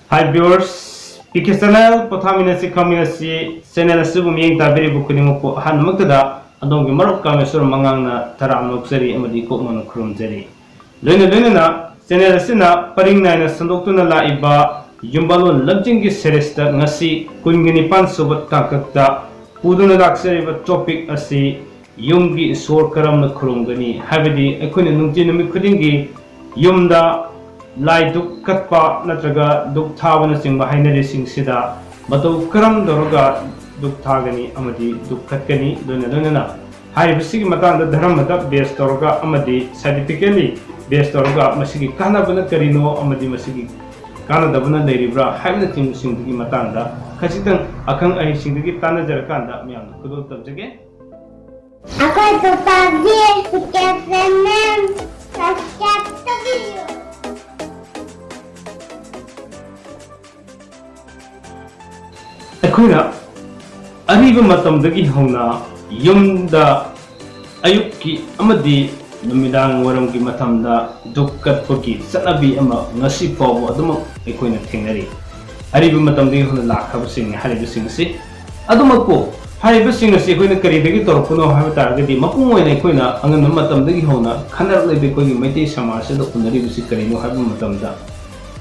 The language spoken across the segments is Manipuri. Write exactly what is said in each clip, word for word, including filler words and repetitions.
Hi viewers, P K Channel ꯄꯣꯊꯥꯃꯤꯟꯅꯁꯤ ꯈꯪꯃꯤꯟꯅꯁꯤ channel ꯑꯁꯤꯕꯨ ꯃꯤꯠꯌꯦꯡ ꯇꯥꯕꯤꯔꯤꯕ ꯈꯨꯗꯤꯡꯃꯛꯄꯨ ꯑꯍꯥꯟꯕꯃꯛꯇꯗ ꯑꯗꯣꯝꯒꯤ ꯃꯔꯨꯞ ꯀꯥꯃꯦꯁꯣꯔ ꯃꯉꯥꯡꯅ ꯇꯔꯥꯝꯅ ꯑꯣꯛꯆꯔꯤ ꯑꯃꯗꯤ ꯀꯣꯛ ꯃꯣꯟꯅ ꯈꯨꯔꯨꯝꯖꯔꯤ꯫ ꯂꯣꯏꯅ ꯂꯣꯏꯅꯅ channel ꯑꯁꯤꯅ ꯄꯔꯤꯡ ꯅꯥꯏꯅ ꯁꯟꯗꯣꯛꯇꯨꯅ ꯂꯥꯛꯏꯕ ꯌꯨꯝꯕꯥꯂꯣꯟ ꯂꯝꯖꯤꯡꯒꯤ series ꯇ ꯉꯁꯤ ꯀꯨꯟꯒ ꯅꯤꯄꯥꯟ ꯁꯨꯕ ꯇꯥꯡꯀꯛꯇ ꯄꯨꯗꯨꯅ ꯂꯥꯛꯆꯔꯤꯕ topic ꯑꯁꯤ ꯌꯨꯝꯒꯤ ꯏꯁꯣꯔ ꯀꯔꯝꯅ ꯈꯨꯔꯨꯝꯒꯅꯤ ꯍꯥꯏꯕꯗꯤ ꯑꯩꯈꯣꯏꯅ ꯅꯨꯡꯇꯤ ꯅꯨꯃꯤꯠ ꯈꯨꯗꯤꯡꯒꯤ ꯌꯨꯝꯗ ꯂꯥꯏ ꯙꯨꯛ ꯀꯠꯄ ꯅꯠꯇ꯭ꯔꯒ ꯙꯨꯛ ꯊꯥꯕꯅꯆꯤꯡꯕ ꯍꯥꯏꯅꯔꯤꯁꯤꯡꯁꯤꯗ ꯃꯇꯧ ꯀꯔꯝ ꯇꯧꯔꯒ ꯙꯨꯛ ꯊꯥꯒꯅꯤ ꯑꯃꯗꯤ ꯙꯨꯛ ꯀꯠꯀꯅꯤ, ꯂꯣꯏꯅ ꯂꯣꯏꯅꯅ ꯍꯥꯏꯔꯤꯕꯁꯤꯒꯤ ꯃꯇꯥꯡꯗ ꯙꯔꯃꯗ base ꯇꯧꯔꯒ ꯑꯃꯗꯤ scientifically base ꯇꯧꯔꯒ ꯃꯁꯤꯒꯤ ꯀꯥꯟꯅꯕꯅ ꯀꯔꯤꯅꯣ ꯑꯃꯗꯤ ꯃꯁꯤꯒꯤ ꯀꯥꯟꯅꯗꯕꯅ ꯂꯩꯔꯤꯕ꯭ꯔꯥ ꯍꯥꯏꯕꯅꯆꯤꯡꯕꯁꯤꯡꯗꯨꯒꯤ ꯃꯇꯥꯡꯗ ꯈꯖꯤꯛꯇꯪ ꯑꯈꯪ ꯑꯍꯩꯁꯤꯡꯗꯒꯤ ꯇꯥꯟꯅꯖꯔꯀꯥꯟꯗ ꯃꯌꯥꯝꯗ ꯈꯨꯗꯣꯜ ꯇꯝꯖꯒꯦ꯫ ꯑꯩꯈꯣꯏ ꯄꯄꯥꯒꯤ ꯄꯤ ꯀꯦ Channel subscribe ꯇꯧꯕꯤꯌꯨ꯫ ꯑꯩꯈꯣꯏꯅ ꯑꯔꯤꯕ ꯃꯇꯝꯗꯒꯤ ꯍꯧꯅ ꯌꯨꯝꯗ ꯑꯌꯨꯛꯀꯤ ꯑꯃꯗꯤ ꯅꯨꯃꯤꯗꯥꯡ ꯋꯥꯏꯔꯝꯒꯤ ꯃꯇꯝꯗ ꯙꯨꯛ ꯀꯠꯄꯒꯤ ꯆꯠꯅꯕꯤ ꯑꯃ ꯉꯁꯤ ꯐꯥꯎꯕ ꯑꯗꯨꯃꯛ ꯑꯩꯈꯣꯏꯅ ꯊꯦꯡꯅꯔꯤ꯫ ꯑꯔꯤꯕ ꯃꯇꯝꯗꯒꯤ ꯍꯧꯅ ꯂꯥꯛꯈ꯭ꯔꯕꯁꯤꯡꯅꯤ ꯍꯥꯏꯔꯤꯕꯁꯤꯡ ꯑꯁꯤ꯫ ꯑꯗꯨꯃꯛꯄꯨ ꯍꯥꯏꯔꯤꯕꯁꯤꯡ ꯑꯁꯤ ꯑꯩꯈꯣꯏꯅ ꯀꯔꯤꯗꯒꯤ ꯇꯧꯔꯛꯄꯅꯣ ꯍꯥꯏꯕ ꯇꯥꯔꯒꯗꯤ, ꯃꯄꯨꯡ ꯑꯣꯏꯅ ꯑꯩꯈꯣꯏꯅ ꯑꯉꯟꯕ ꯃꯇꯝꯗꯒꯤ ꯍꯧꯅ ꯈꯟꯅꯔꯛꯂꯤꯕ ꯑꯩꯈꯣꯏꯒꯤ ꯃꯩꯇꯩ ꯁꯃꯥꯖ ꯑꯁꯤꯗ ꯎꯅꯔꯤꯕꯁꯤ ꯀꯔꯤꯅꯣ ꯍꯥꯏꯕ ꯃꯇꯝꯗ,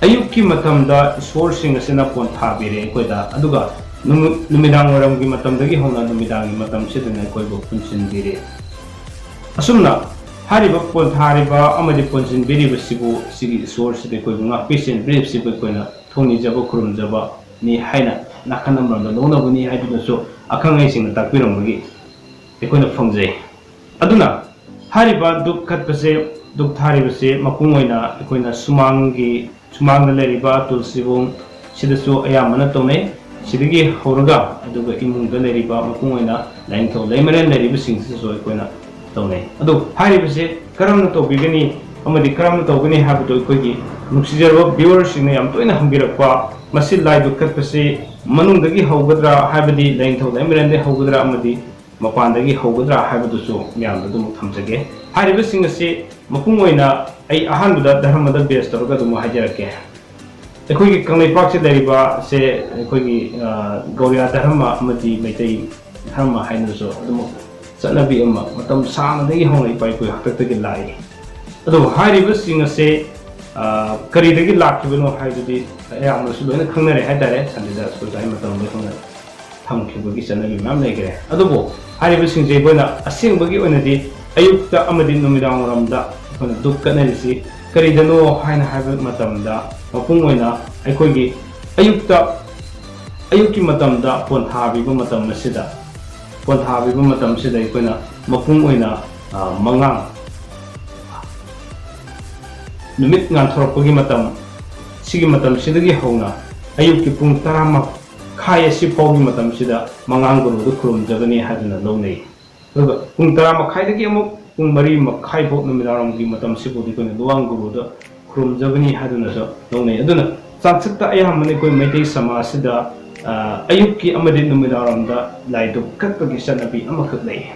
ꯑꯌꯨꯛꯀꯤ ꯃꯇꯝꯗ ꯏꯁꯣꯔꯁꯤꯡ ꯑꯁꯤꯅ ꯄꯣꯟꯊꯥꯕꯤꯔꯦ ꯑꯩꯈꯣꯏꯗ, ꯑꯗꯨꯒ ꯅꯨꯃꯤ-, ꯅꯨꯃꯤꯗꯥꯡ ꯋꯥꯏꯔꯝꯒꯤ ꯃꯇꯝꯗꯒꯤ ꯍꯧꯅ ꯅꯨꯃꯤꯗꯥꯡꯒꯤ ꯃꯇꯝꯁꯤꯗꯅ ꯑꯩꯈꯣꯏꯕꯨ ꯄꯨꯟꯁꯤꯟꯕꯤꯔꯦ꯫ ꯑꯁꯨꯝꯅ ꯍꯥꯏꯔꯤꯕ ꯄꯣꯟꯊꯥꯔꯤꯕ ꯑꯃꯗꯤ ꯄꯨꯟꯁꯤꯟꯕꯤꯔꯤꯕꯁꯤꯕꯨ, ꯁꯤꯒꯤ ꯏꯁꯣꯔꯁꯤꯗ ꯑꯩꯈꯣꯏꯕꯨ ꯉꯥꯛꯄꯤ ꯁꯦꯟꯕꯤꯔꯤꯕꯁꯤꯕꯨ ꯑꯩꯈꯣꯏꯅ ꯊꯧꯅꯤꯖꯕ ꯈꯨꯔꯨꯝꯖꯕꯅꯤ ꯍꯥꯏꯅ ꯅꯥꯀꯟ ꯑꯃꯔꯣꯝꯗ ꯂꯧꯅꯕꯅꯤ ꯍꯥꯏꯗꯨꯅꯁꯨ ꯑꯈꯪ ꯑꯍꯩꯁꯤꯡꯅ ꯇꯥꯛꯄꯤꯔꯝꯕꯒꯤ ꯑꯩꯈꯣꯏꯅ ꯐꯪꯖꯩ꯫ ꯑꯗꯨꯅ ꯍꯥꯏꯔꯤꯕ ꯙꯨꯛ ꯀꯠꯄꯁꯦ, ꯙꯨꯛ ꯊꯥꯔꯤꯕꯁꯦ ꯃꯄꯨꯡ ꯑꯣꯏꯅ ꯑꯩꯈꯣꯏꯅ ꯁꯨꯃꯥꯡꯒꯤ, ꯁꯨꯃꯥꯡꯗ ꯂꯩꯔꯤꯕ ꯇꯨꯜꯁꯤꯕꯣꯡ ꯁꯤꯗꯁꯨ ꯑꯌꯥꯝꯕꯅ ꯇꯧꯅꯩ꯫ ꯁꯤꯗꯒꯤ ꯍꯧꯔꯒ ꯑꯗꯨꯒ ꯏꯃꯨꯡꯗ ꯂꯩꯔꯤꯕ ꯃꯄꯨꯡ ꯑꯣꯏꯅ ꯂꯥꯏꯅꯤꯡꯊꯧ ꯂꯩꯃꯔꯦꯟ ꯂꯩꯔꯤꯕꯁꯤꯡꯁꯤꯗꯁꯨ ꯑꯩꯈꯣꯏꯅ ꯇꯧꯅꯩ꯫ ꯑꯗꯨ ꯍꯥꯏꯔꯤꯕꯁꯦ ꯀꯔꯝꯅ ꯇꯧꯕꯤꯒꯅꯤ ꯑꯃꯗꯤ ꯀꯔꯝꯅ ꯇꯧꯒꯅꯤ ꯍꯥꯏꯕꯗꯨ ꯑꯩꯈꯣꯏꯒꯤ ꯅꯨꯡꯁꯤꯖꯔꯕ viewer ꯁꯤꯡꯅ ꯌꯥꯝ ꯇꯣꯏꯅ ꯍꯪꯕꯤꯔꯛꯄ, ꯃꯁꯤ ꯂꯥꯏ ꯙꯨꯛ ꯀꯠꯄꯁꯤ ꯃꯅꯨꯡꯗꯒꯤ ꯍꯧꯒꯗ꯭ꯔꯥ ꯍꯥꯏꯕꯗꯤ ꯂꯥꯏꯅꯤꯡꯊꯧ ꯂꯩꯃꯔꯦꯟꯗꯒꯤ ꯍꯧꯒꯗ꯭ꯔꯥ ꯑꯃꯗꯤ ꯃꯄꯥꯟꯗꯒꯤ ꯍꯧꯒꯗ꯭ꯔꯥ ꯍꯥꯏꯕꯗꯨꯁꯨ ꯃꯌꯥꯝꯗ ꯑꯗꯨꯃꯛ ꯊꯝꯖꯒꯦ꯫ ꯍꯥꯏꯔꯤꯕꯁꯤꯡ ꯑꯁꯤ ꯃꯄꯨꯡ ꯑꯣꯏꯅ ꯑꯩ ꯑꯍꯥꯟꯕꯗ ꯙꯔꯃꯗ base ꯇꯧꯔꯒ ꯑꯗꯨꯃꯛ ꯍꯥꯏꯖꯔꯛꯀꯦ꯫ ꯑꯩꯈꯣꯏꯒꯤ ꯀꯪꯂꯩꯄꯥꯛꯁꯤꯗ ꯂꯩꯔꯤꯕꯁꯦ ꯑꯩꯈꯣꯏꯒꯤ, ꯑ, ꯒꯧꯔꯤꯌꯥ ꯙꯔꯃ ꯑꯃꯗꯤ ꯃꯩꯇꯩ ꯙꯔꯃ ꯍꯥꯏꯅꯁꯨ ꯑꯗꯨꯃꯛ ꯆꯠꯅꯕꯤ ꯑꯃ ꯃꯇꯝ ꯁꯥꯡꯅꯗꯒꯤ ꯍꯧꯅ ꯏꯄꯥ ꯏꯄꯨ ꯍꯥꯛꯇꯛꯇꯒꯤ ꯂꯥꯛꯏ꯫ ꯑꯗꯨꯕꯨ ꯍꯥꯏꯔꯤꯕꯁꯤꯡ ꯑꯁꯦ, ꯑ, ꯀꯔꯤꯗꯒꯤ ꯂꯥꯛꯈꯤꯕꯅꯣ ꯍꯥꯏꯕꯗꯤ ꯑꯌꯥꯝꯕꯅꯁꯨ ꯂꯣꯏꯅ ꯈꯪꯅꯔꯦ ꯍꯥꯏꯇꯥꯔꯦ, ꯁꯟꯗꯦꯗ ꯁ꯭ꯀꯨꯜ ꯀꯥꯏ ꯃꯇꯝꯗ ꯈꯪꯅꯔꯦ꯫ ꯊꯝꯈꯤꯕꯒꯤ ꯆꯠꯅꯕꯤ ꯃꯌꯥꯝ ꯂꯩꯈ꯭ꯔꯦ꯫ ꯑꯗꯨꯕꯨ ꯍꯥꯏꯔꯤꯕꯁꯤꯡꯁꯦ ꯑꯩꯈꯣꯏꯅ ꯑꯁꯦꯡꯕꯒꯤ ꯑꯣꯏꯅꯗꯤ ꯑꯌꯨꯛꯇ ꯑꯃꯗꯤ ꯅꯨꯃꯤꯗꯥꯡ ꯋꯥꯏꯔꯝꯗ ꯑꯩꯈꯣꯏꯅ ꯙꯨꯞ ꯀꯠꯅꯔꯤꯁꯤ ꯀꯔꯤꯗꯅꯣ ꯍꯥꯏꯅ ꯍꯥꯏꯕ ꯃꯇꯝꯗ, ꯃꯄꯨꯡ ꯑꯣꯏꯅ ꯑꯩꯈꯣꯏꯒꯤ ꯑꯌꯨꯛꯇ, ꯑꯌꯨꯛꯀꯤ ꯃꯇꯝꯗ ꯄꯣꯟꯊꯥꯕꯤꯕ ꯃꯇꯝ ꯑꯁꯤꯗ, ꯄꯣꯟꯊꯥꯕꯤꯕ ꯃꯇꯝꯁꯤꯗ ꯑꯩꯈꯣꯏꯅ ꯃꯄꯨꯡ ꯑꯣꯏꯅ, ꯑ, ꯃꯉꯥꯡ, ꯅꯨꯃꯤꯠ ꯉꯥꯟꯊꯣꯔꯛꯄꯒꯤ ꯃꯇꯝ, ꯁꯤꯒꯤ ꯃꯇꯝꯁꯤꯗꯒꯤ ꯍꯧꯅ ꯑꯌꯨꯛꯀꯤ ꯄꯨꯡ ꯇꯔꯥꯃꯈꯥꯏ ꯑꯁꯤ ꯐꯥꯎꯒꯤ ꯃꯇꯝꯁꯤꯗ ꯃꯉꯥꯡ ꯒꯨꯔꯨꯗꯨ ꯈꯨꯔꯨꯝꯖꯕꯅꯤ ꯍꯥꯏꯗꯨꯅ ꯂꯧꯅꯩ꯫ ꯑꯗꯨꯒ ꯄꯨꯡ ꯇꯔꯥ ꯃꯈꯥꯏꯗꯒꯤ ꯑꯃꯨꯛ ꯄꯨꯡ ꯃꯔꯤ ꯃꯈꯥꯏ ꯐꯥꯎ ꯅꯨꯃꯤꯗꯥꯡꯋꯥꯏꯔꯝꯒꯤ ꯃꯇꯝꯁꯤꯕꯨꯗꯤ ꯑꯩꯈꯣꯏꯅ ꯂꯨꯋꯥꯡ ꯒꯨꯔꯨꯗ ꯈꯨꯔꯨꯝꯖꯕꯅꯤ ꯍꯥꯏꯗꯨꯅꯁꯨ ꯂꯧꯅꯩ꯫ ꯑꯗꯨꯅ ꯆꯥꯡꯆꯠꯇ ꯑꯌꯥꯝꯕꯅ ꯑꯩꯈꯣꯏ ꯃꯩꯇꯩ ꯁꯃꯥꯖꯁꯤꯗ, ꯑ, ꯑꯌꯨꯛꯀꯤ ꯑꯃꯗꯤ ꯅꯨꯃꯤꯗꯥꯡꯋꯥꯏꯔꯝꯗ ꯂꯥꯏ ꯙꯨꯞ ꯀꯠꯄꯒꯤ ꯆꯠꯅꯕꯤ ꯑꯃꯈꯛ ꯂꯩ꯫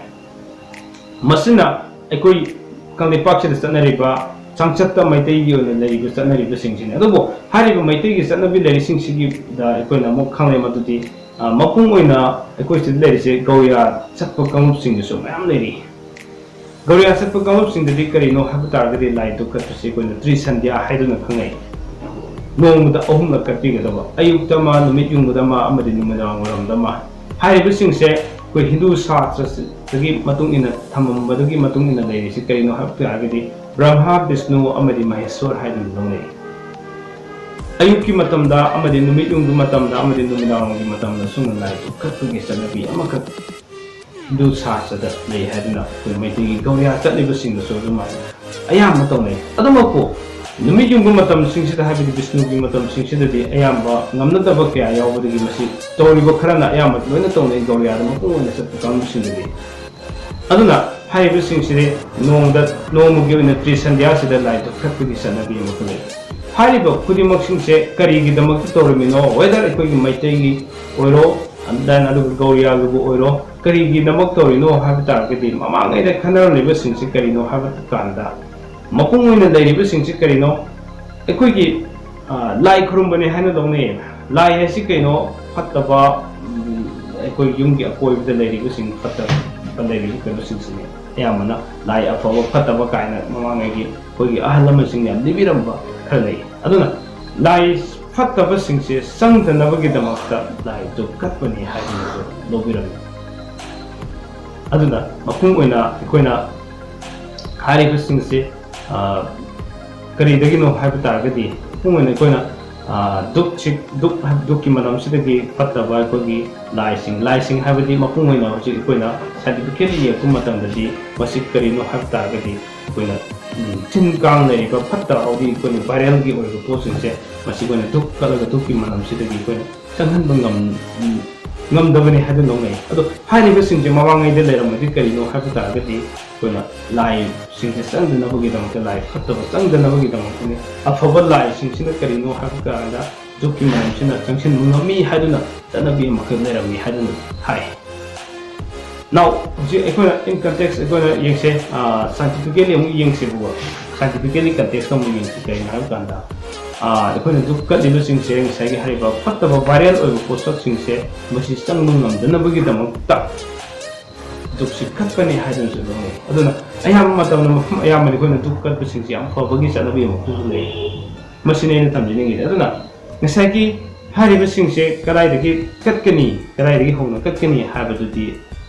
ꯃꯁꯤꯅ ꯑꯩꯈꯣꯏ ꯀꯪꯂꯩꯄꯥꯛꯁꯤꯗ ꯆꯠꯅꯔꯤꯕ ꯆꯥꯡꯆꯠꯇ ꯃꯩꯇꯩꯒꯤ ꯑꯣꯏꯅ ꯂꯩꯔꯤꯕ ꯆꯠꯅꯔꯤꯕꯁꯤꯡꯁꯤꯅꯤ꯫ ꯑꯗꯨꯕꯨ ꯍꯥꯏꯔꯤꯕ ꯃꯩꯇꯩꯒꯤ ꯆꯠꯅꯕꯤ ꯂꯩꯔꯤꯁꯤꯡꯁꯤꯒꯤꯗ ꯑꯩꯈꯣꯏꯅ ꯑꯃꯨꯛ ꯈꯪꯂꯦ ꯃꯗꯨꯗꯤ, ꯑ, ꯃꯄꯨꯡ ꯑꯣꯏꯅ ꯑꯩꯈꯣꯏ ꯁꯤꯗ ꯂꯩꯔꯤꯁꯦ ꯒꯧꯔꯤꯌꯥ ꯆꯠꯄ ꯀꯥꯡꯂꯨꯞꯁꯤꯡꯗꯁꯨ ꯃꯌꯥꯝ ꯂꯩꯔꯤ꯫ ꯒꯧꯔꯤꯌꯥ ꯆꯠꯄ ꯀꯥꯡꯂꯨꯞꯁꯤꯡꯗꯗꯤ ꯀꯔꯤꯅꯣ ꯍꯥꯏꯕ ꯇꯥꯔꯒꯗꯤ ꯂꯥꯏ ꯙꯨꯞ ꯀꯠꯄꯁꯤ ꯑꯩꯈꯣꯏꯅ ꯇ꯭ꯔꯤꯁꯟꯙ꯭ꯌꯥ ꯍꯥꯏꯗꯨꯅ ꯈꯪꯅꯩ꯫ ꯅꯣꯡꯃꯗ ꯑꯍꯨꯝꯂꯛ ꯀꯠꯄꯤꯒꯗꯕ, ꯑꯌꯨꯛꯇ ꯑꯃ, ꯅꯨꯃꯤꯠ ꯌꯨꯡꯕꯗ ꯑꯃ, ꯑꯃꯗꯤ ꯅꯨꯃꯤꯗꯥꯡ ꯋꯥꯏꯔꯝꯗ ꯑꯃ꯫ ꯍꯥꯏꯔꯤꯕꯁꯤꯡꯁꯦ ꯑꯩꯈꯣꯏ ꯍꯤꯟꯗꯨ ꯁꯥꯁꯇ꯭ꯔꯗꯒꯤ ꯃꯇꯨꯡ ꯏꯟꯅ ꯊꯝꯃꯝꯕꯗꯨꯒꯤ ꯃꯇꯨꯡ ꯏꯟꯅ ꯂꯩꯔꯤꯁꯤ ꯀꯔꯤꯅꯣ ꯍꯥꯏꯕ ꯇꯥꯔꯒꯗꯤ ꯕ꯭ꯔꯍ꯭ꯃꯥ, ꯕꯤꯁꯅꯨ ꯑꯃꯗꯤ ꯃꯍꯦꯁ꯭ꯋꯔ ꯍꯥꯏꯗꯨꯅ ꯂꯧꯅꯩ꯫ ꯑꯌꯨꯛꯀꯤ ꯃꯇꯝꯗ ꯑꯃꯗꯤ ꯅꯨꯃꯤꯠ ꯌꯨꯡꯕ ꯃꯇꯝꯗ ꯑꯃꯗꯤ ꯅꯨꯃꯤꯗꯥꯡꯒꯤ ꯃꯇꯝꯗ ꯁꯨꯝꯅ ꯂꯥꯏ ꯙꯨꯞ ꯀꯠꯄꯒꯤ ꯆꯠꯅꯕꯤ ꯑꯃꯈꯛ ꯍꯤꯟꯗꯨ ꯁꯥꯁꯇ꯭ꯔꯗ ꯂꯩ ꯍꯥꯏꯗꯨꯅ ꯑꯩꯈꯣꯏ ꯃꯩꯇꯩꯒꯤ ꯒꯧꯔꯤꯌꯥ ꯆꯠꯂꯤꯕꯁꯤꯡꯗꯁꯨ ꯑꯗꯨꯃꯥꯏꯅ ꯑꯌꯥꯝꯕ ꯇꯧꯅꯩ꯫ ꯑꯗꯨꯃꯛꯄꯨ ꯅꯨꯃꯤꯠ ꯌꯨꯡꯕ ꯃꯇꯝꯁꯤꯡꯁꯤꯗ, ꯍꯥꯏꯕꯗꯤ ꯕꯤꯁꯅꯨꯒꯤ ꯃꯇꯝꯁꯤꯡꯁꯤꯗꯗꯤ ꯑꯌꯥꯝꯕ ꯉꯝꯅꯗꯕ ꯀꯌꯥ ꯌꯥꯎꯕꯗꯒꯤ ꯃꯁꯤ ꯇꯧꯔꯤꯕ ꯈꯔꯅ ꯑꯌꯥꯝꯕ ꯂꯣꯏꯅ ꯇꯧꯅꯩ, ꯒꯧꯔꯤꯌꯥꯗ ꯃꯄꯨꯡ ꯑꯣꯏꯅ ꯆꯠꯄ ꯀꯥꯡꯕꯨꯁꯤꯡꯗꯗꯤ꯫ ꯑꯗꯨꯅ ꯍꯥꯏꯔꯤꯕꯁꯤꯡꯁꯤꯗꯤ ꯅꯣꯡꯃꯗ, ꯅꯣꯡꯃꯒꯤ ꯑꯣꯏꯅ ꯇ꯭ꯔꯤꯁꯟꯙ꯭ꯌꯥꯁꯤꯗ ꯂꯥꯏ ꯙꯨꯞ ꯀꯠꯄꯒꯤ ꯆꯠꯅꯕꯤ ꯑꯃꯈꯛ ꯂꯩ꯫ ꯍꯥꯏꯔꯤꯕ ꯈꯨꯗꯤꯡꯃꯛꯁꯤꯡꯁꯦ ꯀꯔꯤꯒꯤꯗꯃꯛꯇ ꯇꯧꯔꯤꯕꯅꯣ, whether ꯑꯩꯈꯣꯏꯒꯤ ꯃꯩꯇꯩꯒꯤ ꯑꯣꯏꯔꯣ, then ꯑꯗꯨꯒ ꯒꯧꯔꯤꯌꯥꯒꯤꯕꯨ ꯑꯣꯏꯔꯣ, ꯀꯔꯤꯒꯤꯗꯃꯛ ꯇꯧꯔꯤꯅꯣ ꯍꯥꯏꯕ ꯇꯥꯔꯒꯗꯤ ꯃꯃꯥꯡꯉꯩꯗ ꯈꯟꯅꯔꯝꯂꯤꯕꯁꯤꯡꯁꯤ ꯀꯔꯤꯅꯣ ꯍꯥꯏꯕ ꯀꯥꯟꯗ, ꯃꯄꯨꯡ ꯑꯣꯏꯅ ꯂꯩꯔꯤꯕꯁꯤꯡꯁꯤ ꯀꯔꯤꯅꯣ? ꯑꯩꯈꯣꯏꯒꯤ, ꯂꯥꯏ ꯈꯨꯔꯨꯝꯕꯅꯤ ꯍꯥꯏꯅ ꯂꯧꯅꯩ꯫ ꯂꯥꯏ ꯍꯥꯏꯁꯤ ꯀꯩꯅꯣ? ꯐꯠꯇꯕ, ꯎꯝ, ꯑꯩꯈꯣꯏ ꯌꯨꯝꯒꯤ ꯑꯀꯣꯏꯕꯗ ꯂꯩꯔꯤꯕꯁꯤꯡ, ꯐꯠꯇꯕ ꯂꯩꯔꯤꯕ ꯀꯩꯅꯣꯁꯤꯡꯁꯤꯅꯤ꯫ ꯑꯌꯥꯝꯕꯅ ꯂꯥꯏ ꯑꯐꯕ ꯐꯠꯇꯕ ꯀꯥꯏꯅ ꯃꯃꯥꯡꯉꯩꯒꯤ ꯑꯩꯈꯣꯏꯒꯤ ꯑꯍꯜ ꯂꯃꯟꯁꯤꯡꯅ ꯌꯥꯝ ꯂꯤꯕꯤꯔꯝꯕ ꯈꯔ ꯂꯩ꯫ ꯑꯗꯨꯅ ꯂꯥꯏ ꯐꯠꯇꯕꯁꯤꯡꯁꯦ ꯆꯪꯗꯅꯕꯒꯤꯗꯃꯛꯇ ꯂꯥꯏ ꯙꯨꯞ ꯀꯠꯄꯅꯤ ꯍꯥꯏꯗꯨꯅꯁꯨ ꯂꯧꯕꯤꯔꯝꯃꯤ꯫ ꯑꯗꯨꯅ ꯃꯄꯨꯡ ꯑꯣꯏꯅ ꯑꯩꯈꯣꯏꯅ ꯍꯥꯏꯔꯤꯕꯁꯤꯡꯁꯦ, ꯑ, ꯀꯔꯤꯗꯒꯤꯅꯣ ꯍꯥꯏꯕ ꯇꯥꯔꯒꯗꯤ, ꯃꯄꯨꯡ ꯑꯣꯏꯅ ꯑꯩꯈꯣꯏꯅ, ꯑ, ꯙꯨꯞꯁꯤ, ꯙꯨꯞ, ꯙꯨꯞꯀꯤ ꯃꯅꯝꯁꯤꯗꯒꯤ ꯐꯠꯇꯕ ꯑꯩꯈꯣꯏꯒꯤ ꯂꯥꯏꯁꯤꯡ, ꯂꯥꯏꯁꯤꯡ ꯍꯥꯏꯕꯗꯤ ꯃꯄꯨꯡ ꯑꯣꯏꯅ ꯍꯧꯖꯤꯛ ꯑꯩꯈꯣꯏꯅ scientifically ꯌꯦꯡꯉꯛꯄ ꯃꯇꯝꯗꯗꯤ ꯃꯁꯤ ꯀꯔꯤꯅꯣ ꯍꯥꯏꯕ ꯇꯥꯔꯒꯗꯤ, ꯑꯩꯈꯣꯏꯅ, ꯎꯝ, ꯇꯤꯟ ꯀꯥꯡ ꯂꯩꯔꯤꯕ ꯐꯠꯇ ꯍꯥꯎꯗꯤ ꯑꯩꯈꯣꯏꯅ viral ꯒꯤ ꯑꯣꯏꯕ ꯄꯣꯠꯁꯤꯡꯁꯦ ꯃꯁꯤ ꯑꯩꯈꯣꯏꯅ ꯙꯨꯞ ꯀꯠꯂꯒ ꯙꯨꯞꯀꯤ ꯃꯅꯝꯁꯤꯗꯒꯤ ꯑꯩꯈꯣꯏꯅ ꯆꯪꯍꯟꯕ ꯉꯝ-, ꯎꯝ, ꯉꯝꯗꯕꯅꯤ ꯍꯥꯏꯗꯨꯅ ꯂꯧꯅꯩ꯫ ꯑꯗꯣ ꯍꯥꯏꯔꯤꯕꯁꯤꯡꯁꯦ ꯃꯃꯥꯡꯉꯩꯗ ꯂꯩꯔꯝꯃꯗꯤ ꯀꯔꯤꯅꯣ ꯍꯥꯏꯕ ꯇꯥꯔꯒꯗꯤ, ꯑꯩꯈꯣꯏꯅ ꯂꯥꯏꯁꯤꯡꯁꯦ ꯆꯪꯗꯅꯕꯒꯤꯗꯃꯛꯇ, ꯂꯥꯏ ꯐꯠꯇꯕ ꯆꯪꯗꯅꯕꯒꯤꯗꯃꯛꯇꯅꯤ꯫ ꯑꯐꯕ ꯂꯥꯏꯁꯤꯡꯁꯤꯅ ꯀꯔꯤꯅꯣ ꯍꯥꯏꯕ ꯀꯥꯟꯗ ꯙꯨꯞꯀꯤ ꯃꯅꯝꯁꯤꯅ ꯆꯪꯁꯤꯟꯕ ꯉꯝꯃꯤ ꯍꯥꯏꯗꯨꯅ ꯆꯠꯅꯕꯤ ꯑꯃꯈꯛ ꯂꯩꯔꯝꯃꯤ ꯍꯥꯏꯗꯨꯅ ꯍꯥꯏ꯫ Now, ꯍꯧꯖꯤꯛ ꯑꯩꯈꯣꯏꯅ in context ꯑꯩꯈꯣꯏꯅ ꯌꯦꯡꯁꯦ, ꯑ, scientifically ꯑꯃꯨꯛ ꯌꯦꯡꯁꯦꯕꯀꯣ꯫ Scientifically context ꯑꯃꯨꯛ ꯌꯦꯡꯁꯤ꯫ ꯀꯩꯅꯣ ꯍꯥꯏꯕ ꯀꯥꯟꯗ, ꯑ, ꯑꯩꯈꯣꯏꯅ ꯙꯨꯞ ꯀꯠꯂꯤꯕꯁꯤꯡꯁꯦ ꯉꯁꯥꯏꯒꯤ ꯍꯥꯏꯔꯤꯕ ꯐꯠꯇꯕ viral ꯑꯣꯏꯕ ꯄꯣꯠꯁꯛꯁꯤꯡꯁꯦ ꯃꯁꯤ ꯆꯪꯕ ꯉꯝꯗꯅꯕꯒꯤꯗꯃꯛꯇ ꯙꯨꯞꯁꯤ ꯀꯠꯄꯅꯤ ꯍꯥꯏꯗꯨꯅꯁꯨ ꯂꯧꯅꯩ꯫ ꯑꯗꯨꯅ ꯑꯌꯥꯝꯕ ꯃꯇꯝꯗ ꯃꯐꯝ ꯑꯌꯥꯝꯕꯗ ꯑꯩꯈꯣꯏꯅ ꯙꯨꯞ ꯀꯠꯄꯁꯤꯡꯁꯤ ꯌꯥꯝ ꯐꯕꯒꯤ ꯆꯠꯅꯕꯤ ꯑꯃꯈꯛꯁꯨ ꯂꯩ꯫ ꯃꯁꯤꯅꯤ ꯑꯩꯅ ꯊꯝꯖꯅꯤꯡꯉꯤꯁꯦ꯫ ꯑꯗꯨꯅ ꯉꯁꯥꯏꯒꯤ ꯍꯥꯏꯔꯤꯕꯁꯤꯡꯁꯦ ꯀꯗꯥꯏꯗꯒꯤ ꯀꯠꯀꯅꯤ, ꯀꯗꯥꯏꯗꯒꯤ ꯍꯧꯅ ꯀꯠꯀꯅꯤ ꯍꯥꯏꯕꯗꯨꯗꯤ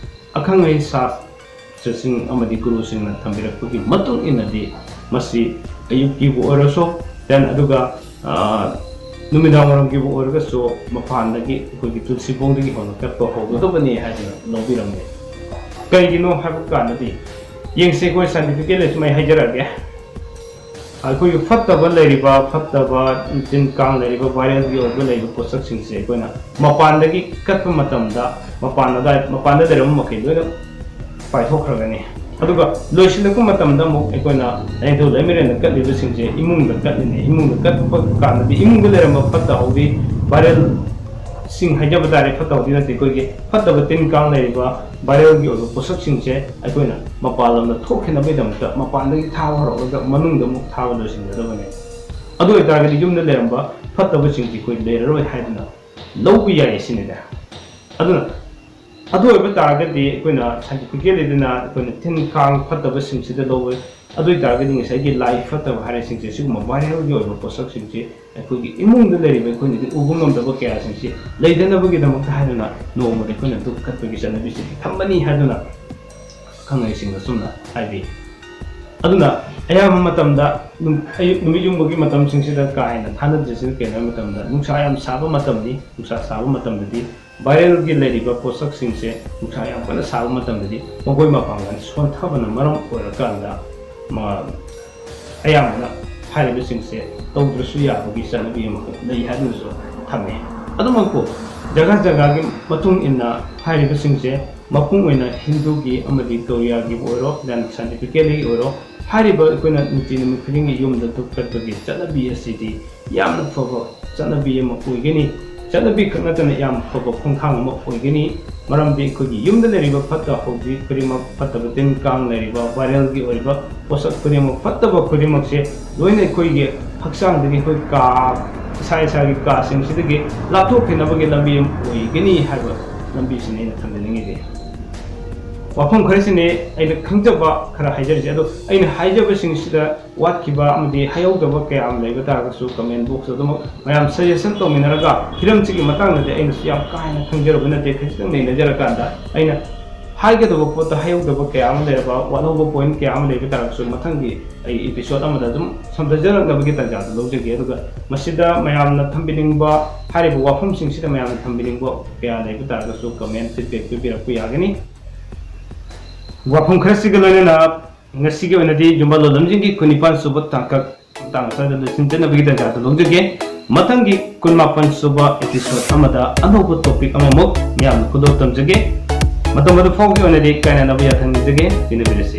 ꯑꯈꯪ ꯑꯍꯩ ꯁꯥꯁꯇ꯭ꯔꯁꯤꯡ ꯑꯃꯗꯤ ꯒꯨꯔꯨꯁꯤꯡꯅ ꯊꯝꯕꯤꯔꯛꯄꯒꯤ ꯃꯇꯨꯡ ꯏꯟꯅꯗꯤ ꯃꯁꯤ ꯑꯌꯨꯛꯀꯤꯕꯨ ꯑꯣꯏꯔꯁꯨ, then ꯑꯗꯨꯒ, ꯑ, ꯅꯨꯃꯤꯗꯥꯡ ꯋꯥꯏꯔꯝꯒꯤꯕꯨ ꯑꯣꯏꯔꯒꯁꯨ ꯃꯄꯥꯟꯗꯒꯤ ꯑꯩꯈꯣꯏꯒꯤ ꯇꯨꯜꯁꯤꯕꯣꯡꯗꯒꯤ ꯍꯧꯅ ꯀꯠꯄ ꯍꯧꯒꯗꯕꯅꯤ ꯍꯥꯏꯗꯅ ꯂꯧꯕꯤꯔꯝꯃꯤ꯫ ꯀꯩꯒꯤꯅꯣ ꯍꯥꯏꯕ ꯀꯥꯟꯗꯗꯤ, ꯌꯦꯡꯁꯦ, ꯑꯩꯈꯣꯏ scientifically ꯁꯨꯝ ꯑꯩ ꯍꯥꯏꯖꯔꯛꯑꯒꯦ꯫ ꯑꯩꯈꯣꯏꯒꯤ ꯐꯠꯇꯕ ꯂꯩꯔꯤꯕ, ꯐꯠꯇꯕ ꯇꯤꯟ ꯀꯥꯡ ꯂꯩꯔꯤꯕ, viral ꯒꯤ ꯑꯣꯏꯕ ꯂꯩꯔꯤꯕ ꯄꯣꯠꯁꯛꯁꯤꯡꯁꯦ ꯑꯩꯈꯣꯏꯅ ꯃꯄꯥꯟꯗꯒꯤ ꯀꯠꯄ ꯃꯇꯝꯗ ꯃꯄꯥꯟ ꯑꯗꯥꯏ-, ꯃꯄꯥꯟꯗ ꯂꯩꯔꯝꯕ ꯃꯈꯩ ꯂꯣꯏꯅ ꯄꯥꯏꯊꯣꯛꯈ꯭ꯔꯒꯅꯤ꯫ ꯑꯗꯨꯒ ꯂꯣꯏꯁꯤꯜꯂꯛꯄ ꯃꯇꯝꯗ ꯑꯃꯨꯛ ꯑꯩꯈꯣꯏꯅ ꯂꯥꯏꯅꯤꯡꯊꯧ ꯂꯩꯃꯔꯦꯟꯗ ꯀꯠꯂꯤꯕꯁꯤꯡꯁꯦ ꯏꯃꯨꯡꯗ ꯀꯠꯂꯤꯅꯦ꯫ ꯏꯃꯨꯡꯗ ꯀꯠꯄ ꯀꯥꯟꯗꯗꯤ ꯏꯃꯨꯡꯗ ꯂꯩꯔꯝꯕ ꯐꯠꯇ ꯍꯥꯎꯗꯤ, viral ꯁꯤꯡ ꯍꯥꯏꯖꯕ ꯇꯥꯔꯦ, ꯐꯠꯇ ꯍꯥꯎꯗꯤ ꯅꯠꯇꯦ, ꯑꯩꯈꯣꯏꯒꯤ ꯐꯠꯇꯕ ꯇꯤꯟ ꯀꯥꯡ ꯂꯩꯔꯤꯕ viral ꯒꯤ ꯑꯣꯏꯕ ꯄꯣꯠꯁꯛꯁꯤꯡꯁꯦ ꯑꯩꯈꯣꯏꯅ ꯃꯄꯥꯟ ꯂꯝꯗ ꯊꯣꯛꯈꯤꯅꯕꯒꯤꯗꯃꯛꯇ ꯃꯄꯥꯟꯗꯒꯤ ꯊꯥꯕ ꯍꯧꯔꯛꯂꯒ ꯃꯅꯨꯡꯗ ꯑꯃꯨꯛ ꯊꯥꯕ ꯂꯣꯏꯁꯤꯟꯒꯗꯕꯅꯦ꯫ ꯑꯗꯨ ꯑꯣꯏꯇꯥꯔꯒꯗꯤ ꯌꯨꯝꯗ ꯂꯩꯔꯝꯕ ꯐꯠꯇꯕꯁꯤꯡꯁꯤ ꯑꯩꯈꯣꯏ ꯂꯩꯔꯔꯣꯏ ꯍꯥꯏꯗꯨꯅ ꯂꯧꯕ ꯌꯥꯏ ꯁꯤꯅꯤꯗ꯫ ꯑꯗꯨꯅ ꯑꯗꯨ ꯑꯣꯏꯕ ꯇꯥꯔꯒꯗꯤ ꯑꯩꯈꯣꯏꯅ scientifically ꯗꯅ ꯑꯩꯈꯣꯏꯅ ꯇꯤꯟ ꯀꯥꯡ ꯐꯠꯇꯕꯁꯤꯡꯁꯤꯗ ꯂꯧꯋꯦ꯫ ꯑꯗꯨ ꯑꯣꯏ ꯇꯥꯔꯒꯗꯤ ꯉꯁꯥꯏꯒꯤ ꯂꯥꯏ ꯐꯠꯇꯕ ꯍꯥꯏꯔꯤꯁꯤꯡꯁꯦ, ꯁꯤꯒꯨꯝꯕ viral ꯒꯤ ꯑꯣꯏꯕ ꯄꯣꯠꯁꯛꯁꯤꯡꯁꯤ ꯑꯩꯈꯣꯏꯒꯤ ꯏꯃꯨꯡꯗ ꯂꯩꯔꯤꯕ ꯑꯩꯈꯣꯏꯅꯗꯤ ꯎꯕ ꯉꯝꯗꯕ ꯀꯌꯥꯁꯤꯡꯁꯤ ꯂꯩꯗꯅꯕꯒꯤꯗꯃꯛꯇ ꯍꯥꯏꯗꯨꯅ ꯅꯣꯡꯃꯗ ꯑꯩꯈꯣꯏꯅ ꯙꯨꯞ ꯀꯠꯄꯒꯤ ꯆꯠꯅꯕꯤꯁꯤ ꯊꯝꯕꯅꯤ ꯍꯥꯏꯗꯨꯅ ꯑꯈꯪ ꯑꯍꯩꯁꯤꯡꯅ ꯑꯁꯨꯝꯅ ꯍꯥꯏꯕꯤ꯫ ꯑꯗꯨꯅ ꯑꯌꯥꯝꯕ ꯃꯇꯝꯗ ꯅꯨ-, ꯑꯌꯨꯛ ꯅꯨꯃꯤꯠ ꯌꯨꯡꯕꯒꯤ ꯃꯇꯝꯁꯤꯡꯁꯤꯗ ꯀꯥ ꯍꯦꯟꯅ ꯊꯥꯅꯗ꯭ꯔꯤꯁꯤꯅ ꯀꯩꯅꯣ ꯍꯥꯏꯕ ꯃꯇꯝꯗ, ꯅꯨꯡꯁꯥ ꯌꯥꯝ ꯁꯥꯕ ꯃꯇꯝꯅꯤ꯫ ꯅꯨꯡꯁꯥ ꯁꯥꯕ ꯃꯇꯝꯗꯗꯤ viral ꯒꯤ ꯂꯩꯔꯤꯕ ꯄꯣꯠꯁꯛꯁꯤꯡꯁꯦ ꯅꯨꯡꯁꯥ ꯌꯥꯝ ꯀꯟꯅ ꯁꯥꯕ ꯃꯇꯝꯗꯗꯤ ꯃꯈꯣꯏ ꯃꯄꯥꯡꯒꯜ ꯁꯣꯟꯊꯕꯅ ꯃꯔꯝ ꯑꯣꯏꯔꯀꯥꯟꯗ ꯃ-, ꯑꯌꯥꯝꯕꯅ ꯍꯥꯏꯔꯤꯕꯁꯤꯡꯁꯦ ꯇꯧꯗ꯭ꯔꯁꯨ ꯌꯥꯕꯒꯤ ꯆꯠꯅꯕꯤ ꯑꯃꯈꯛ ꯂꯩ ꯍꯥꯏꯗꯨꯅꯁꯨ ꯊꯝꯃꯤ꯫ ꯑꯗꯨꯃꯛꯄꯨ ꯖꯒꯥ ꯖꯒꯥꯒꯤ ꯃꯇꯨꯡ ꯏꯟꯅ ꯍꯥꯏꯔꯤꯕꯁꯤꯡꯁꯦ ꯃꯄꯨꯡ ꯑꯣꯏꯅ ꯍꯤꯟꯗꯨꯒꯤ ꯑꯃꯗꯤ ꯀꯣꯔꯤꯌꯥꯒꯤꯕꯨ ꯑꯣꯏꯔꯣ, then scientifically ꯑꯣꯏꯔꯣ, ꯍꯥꯏꯔꯤꯕ ꯑꯩꯈꯣꯏꯅ ꯅꯨꯡꯇꯤ ꯅꯨꯃꯤꯠ ꯈꯨꯗꯤꯡꯒꯤ ꯌꯨꯝꯗ ꯙꯨꯞ ꯀꯠꯄꯒꯤ ꯆꯠꯅꯕꯤ ꯑꯁꯤꯗꯤ ꯌꯥꯝꯅ ꯐꯕ ꯆꯠꯅꯕꯤ ꯑꯃ ꯑꯣꯏꯒꯅꯤ꯫ ꯆꯠꯅꯕꯤ ꯈꯛ ꯅꯠꯇꯅ ꯌꯥꯝ ꯐꯕ ꯈꯣꯡꯊꯥꯡ ꯑꯃ ꯑꯣꯏꯒꯅꯤ꯫ ꯃꯔꯝꯗꯤ ꯑꯩꯈꯣꯏꯒꯤ ꯌꯨꯝꯗ ꯂꯩꯔꯤꯕ ꯐꯠꯇ ꯍꯥꯎꯗꯤ ꯈꯨꯗꯤꯡꯃꯛ, ꯐꯠꯇꯕ ꯇꯤꯟ ꯀꯥꯡ ꯂꯩꯔꯤꯕ, viral ꯒꯤ ꯑꯣꯏꯔꯤꯕ ꯄꯣꯠꯁꯛ ꯈꯨꯗꯤꯡꯃꯛ, ꯐꯠꯇꯕ ꯈꯨꯗꯤꯡꯃꯛꯁꯦ ꯂꯣꯏꯅ ꯑꯩꯈꯣꯏꯒꯤ ꯍꯛꯆꯥꯡꯗꯒꯤ, ꯑꯩꯈꯣꯏ ꯀꯥ, ꯏꯁꯥ ꯏꯁꯥꯒꯤ ꯀꯥꯁꯤꯡꯁꯤꯗꯒꯤ ꯂꯥꯞꯊꯣꯛꯈꯤꯅꯕꯒꯤ ꯂꯝꯕꯤ ꯑꯃ ꯑꯣꯏꯒꯅꯤ ꯍꯥꯏꯕ ꯂꯝꯕꯤꯁꯤꯅꯤ ꯑꯩꯅ ꯊꯝꯖꯅꯤꯡꯉꯤꯁꯦ꯫ ꯋꯥꯐꯝ ꯈꯔꯁꯤꯅꯤ ꯑꯩꯅ ꯈꯪꯖꯕ ꯈꯔ ꯍꯥꯏꯖꯔꯤꯁꯦ꯫ ꯑꯗꯣ ꯑꯩꯅ ꯍꯥꯏꯖꯕꯁꯤꯡꯁꯤꯗ ꯋꯥꯠꯈꯤꯕ ꯑꯃꯗꯤ ꯍꯥꯏꯍꯧꯗꯕ ꯀꯌꯥ ꯑꯃ ꯂꯩꯕ ꯇꯥꯔꯒꯁꯨ comment box ꯇ ꯑꯗꯨꯃꯛ ꯃꯌꯥꯝ suggestion ꯇꯧꯃꯤꯟꯅꯔꯒ, ꯍꯤꯔꯝꯁꯤꯒꯤ ꯃꯇꯥꯡꯗꯗꯤ ꯑꯩꯅꯁꯨ ꯌꯥꯝ ꯀꯥ ꯍꯦꯟꯅ ꯈꯪꯖꯔꯨꯕ ꯅꯠꯇꯦ, ꯈꯖꯤꯛꯇꯪ ꯅꯩꯅꯖꯔꯀꯥꯟꯗ ꯑꯩꯅ ꯍꯥꯏꯒꯗꯕ ꯄꯣꯠꯇ ꯍꯥꯏꯍꯧꯗꯕ ꯀꯌꯥ ꯑꯃ ꯂꯩꯔꯕ, ꯋꯥꯠꯍꯧꯕ point ꯀꯌꯥ ꯑꯃ ꯂꯩꯕ ꯇꯥꯔꯒꯁꯨ ꯃꯊꯪꯒꯤ ꯑꯩ episode ꯑꯃꯗ ꯑꯗꯨꯝ ꯁꯝꯊꯖꯔꯛꯅꯕꯒꯤ ꯇꯥꯟꯖꯥꯗꯨ ꯂꯧꯖꯒꯦ꯫ ꯑꯗꯨꯒ ꯃꯁꯤꯗ ꯃꯌꯥꯝꯅ ꯊꯝꯕꯤꯅꯤꯡꯕ, ꯍꯥꯏꯔꯤꯕ ꯋꯥꯐꯝꯁꯤꯡꯁꯤꯗ ꯃꯌꯥꯝꯅ ꯊꯝꯕꯤꯅꯤꯡꯕ ꯀꯌꯥ ꯂꯩꯕ ꯇꯥꯔꯒꯁꯨ comment feedback ꯄꯤꯕꯤꯔꯛꯄ ꯌꯥꯒꯅꯤ꯫ ꯋꯥꯐꯝ ꯈꯔꯁꯤꯒ ꯂꯣꯏꯅꯅ ꯉꯁꯤꯒꯤ ꯑꯣꯏꯅꯗꯤ ꯌꯨꯝꯕꯥꯜ ꯂꯣꯂꯝꯁꯤꯡꯒꯤ ꯀꯨꯟꯅꯤꯄꯥꯟ ꯁꯨꯕ ꯇꯥꯡꯀꯛ ꯃꯇꯥꯡ ꯑꯁ꯭ꯋꯥꯏꯗ ꯂꯣꯏꯁꯤꯟꯖꯅꯕꯒꯤ ꯇꯥꯟꯖꯥꯗꯨ ꯂꯧꯖꯒꯦ꯫ ꯃꯊꯪꯒꯤ ꯀꯨꯟꯃꯥꯄꯟ ꯁꯨꯕ episode ꯑꯃꯗ ꯑꯅꯧꯕ topic ꯑꯃꯃꯨꯛ ꯃꯤꯌꯥꯝꯅ ꯈꯨꯗꯣꯜ ꯇꯝꯖꯒꯦ꯫ ꯃꯇꯝ ꯑꯗꯨ ꯐꯥꯎꯒꯤ ꯑꯣꯏꯅꯗꯤ ꯀꯥꯏꯅꯅꯕ ꯌꯥꯊꯪ ꯅꯤꯖꯒꯦ꯫ ꯄꯤꯅꯕꯤꯔꯁꯤ꯫